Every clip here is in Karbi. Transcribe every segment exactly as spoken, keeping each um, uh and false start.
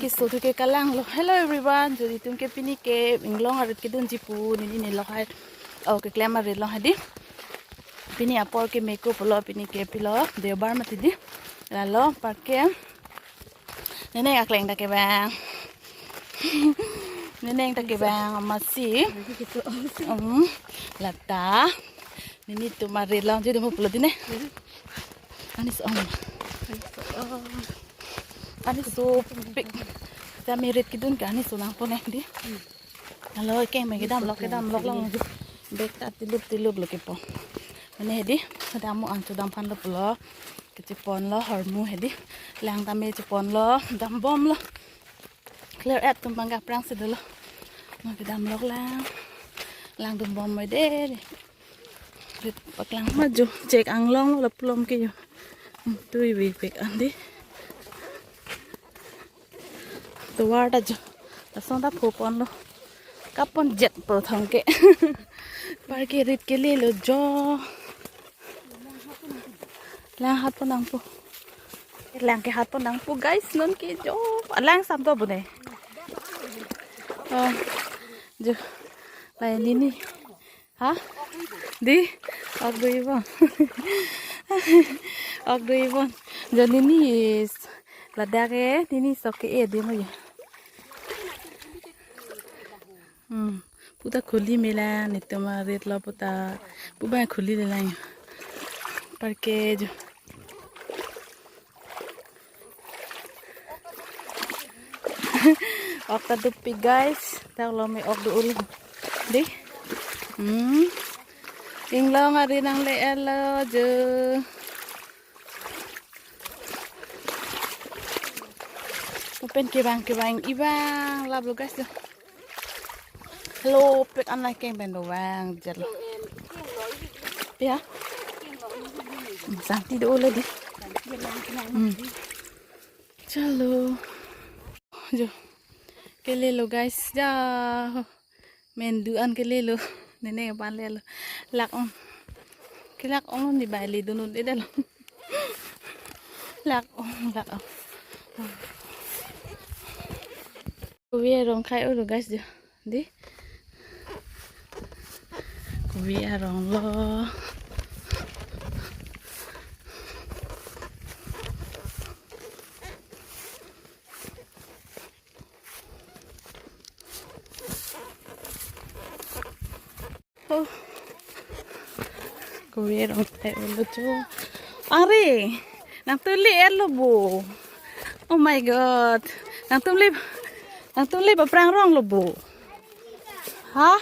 Keso thu ke kalanglo. Hello everyone, jodi tum ke pini ke inglong arit kedunji pu neli ne lok hai. Oh, keklem arit long hedi. Pini apor ke meko pulo pini ke pilo Deobar mati di. Lalo parke. Neneng akleng ta kevang. Neneng ta kevang amatsi. Hmm. Lata. Nelitum arit long jodi mo pulo di ne. Ani so-ong. Ani sopik. Tame rit kedun ke ani so nangpo ne di. Alo, keng me kedam lok, kedam lok long. Bag ta tilup tilup lo kepo. Mane hedi, kedam mo an chedam aphan lo pulo. Kechepon lo hormu hedi. Lang tame chepon lo, dambom lo. Clear app tum bang kaprang si dolo. Mo kedam lok lang. Langdun bom mo de. Rit paklang maju. Chek anglong lo pulo ke yo. Hmm, tui bi pek andi. Tovar ta jo. Lason ta pho pon lo. Kapon jet po thong ke. Parke rit kelelo jo. Lang hat pon nangpo. Lang ke hat pon nangpo guys, non ke jo. Lang sam to bune. Oh. Jo. Lai nini. Ha? Di? Ok dui bon. Ok dui bon. Jo nini is. Ladak e, nini sok ke e di mo ya. Hmm. Puta khuli mela, netum arit lo puta. Pu bang khuli le lang. Parke jo. Ok ta dopik guys. Dak lo me ok do ul. Di. Hmm. Inglong arit nangle-etlo jo. Open kevang kevang ibang lap lo guys lo. Hello, pek an lai keng pen do vang jet lo. Ya. Hmm, santi do le di. Hmm. Chalo. Jo. Kelelo guys. Ja. Mendu an kelelo. Nene pan lelo. Lak ong. Kelak ong ni bai le dunun de lo. Lak ong, lak ong. Kobi arong khai ulu guys jo. Di. Kobi arong lo. Oh. Kobi arong khai ulu cho. Are, nangtum le-etlo bo. Oh my God. Nangtum le, nangtum le paprang rong lo bo. Ha?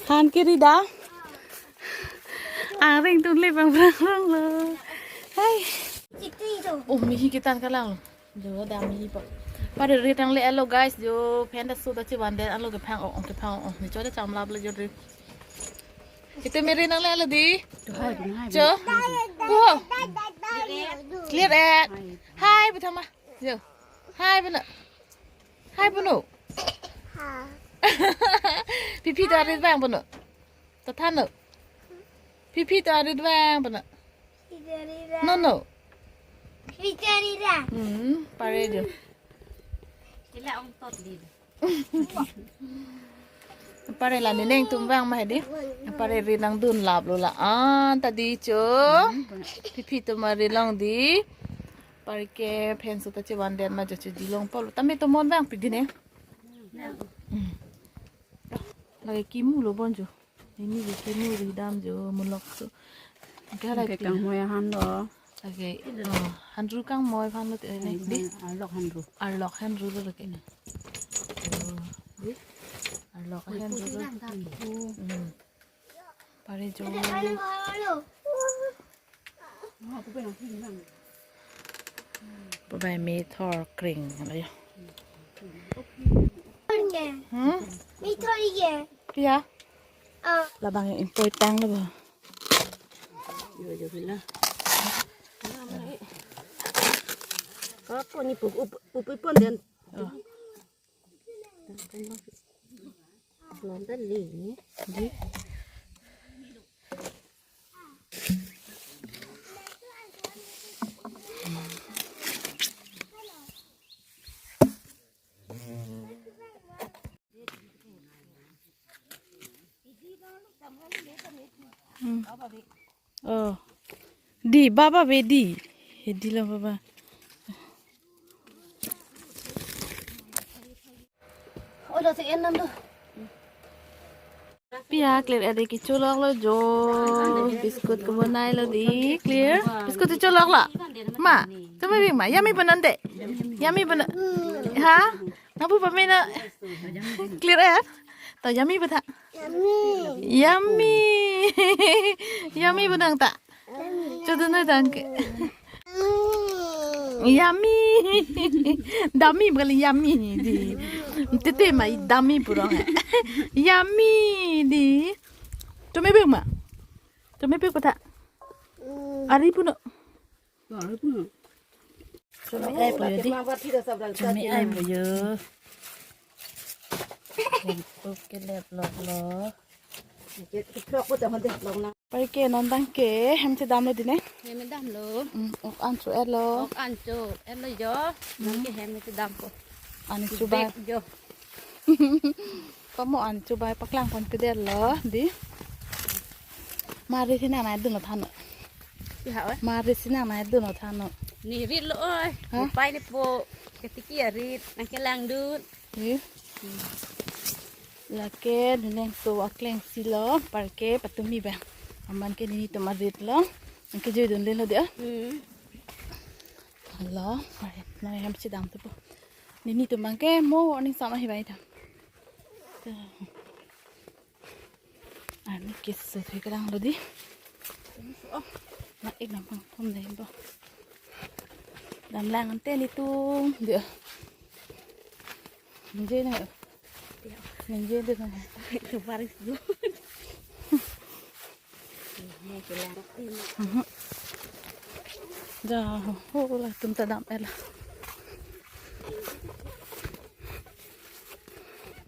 Han kiri da? Are nangtum le paprang rong lo. Hai. Oh, mihi ketan kalang lo. Jo dam hi pa. Pare rit nangle-etlo guys, jo phen ta so ta chevan det, alo kepang ong, kepang ong. Ni cho ta cham lap le jo rit. Itum me rit nangle-etlo di. Cho. Pu. Clear et. Hai pu thama. Jo. Hai pu no. Hai pu no. Pipi ta rit vang pu no. Ta than no. Pipi ta rit vang pu no. Pitarira. No, no. Pitarira. Hmm, pare jo. Sila ong tot di. Pare la neneng tum vang ma hedi. Pare rit nangdun lap lo la. An ta di cho. Pipi tum arit long di. Parke phen so ta chevan det ma jo che di long po lo. Tame tomon vang pik di ne. Hmm. Lake kimu lo bon jo. Ini bikin muri dam jo mulok tu. Ke kangmoi ahan lo. Lake, oh, hanru kangmoi aphan lo te ne. Di? Arlok hanru. Arlok hanru lo lake. Oh, di? Arlok hanru lo. Hmm. Pare jo. Pu bai me thor kring lo ya. Hmm? Mi thor ye. Pia? Ah. Labang impoi tang lo ba. Yo, yo, pila. Kapo ni pu, pu, pu, pu, pon den. Oh. Lom ta li ni. Di. Oh. Di, baba be di. He di lo baba. Oh, lo si en nam do. Pia clear ade kecholok lo jo. Biscuit kebonai lo di clear. Biscuit kecholok lo. Ma, tumi bing ma, yummy bonang de. Yummy bonang. Ha? Nabu pamena clear eh? To yummy bata. Yummy. Yummy. Yummy bonang ta. Chodun noi tangke. Yummy. Dummy bukan yummy di. Tete ma dummy purong. Yummy di. Tumi bing ma. Tumi bing bata. Ari puno. Chumi ai po yo di. Chumi ai po yo. Kemtuk ke lep lok lo. Parke non tangke hem chedam lo di ne. Hem damlo. Mm, ok an cho-et lo. Ok an cho-et lo jo. Nangke hem chedam po. Ani chubai. Bek jo. Komo an chubai paklang pon pedet lo di. Mari si nangnai dun lo than non. Pi ha oi. Mari si nangnai dun lo than non. Ne rit lo oi. Ha? Upai ne po. Ketiki arit. Nangkelang dun. Ni. Lake nuneng so akleng si lo. Parke patumi bang. Aman ke nelitum arit lo. Nangkejui dun le lo di ah. Hmm. Alo, mari, mari hem chedam tu po. Nelitum bang ke mo warning sama hi bai ta. Ani keso thek lang lo di. Oh, na ek nam pang pom dai bo. Dam lang ante nelitum di. Nje na. Nje de na. Itu baris dulu. Mhm. Ja, ho, ho, latum ta dam-et lo.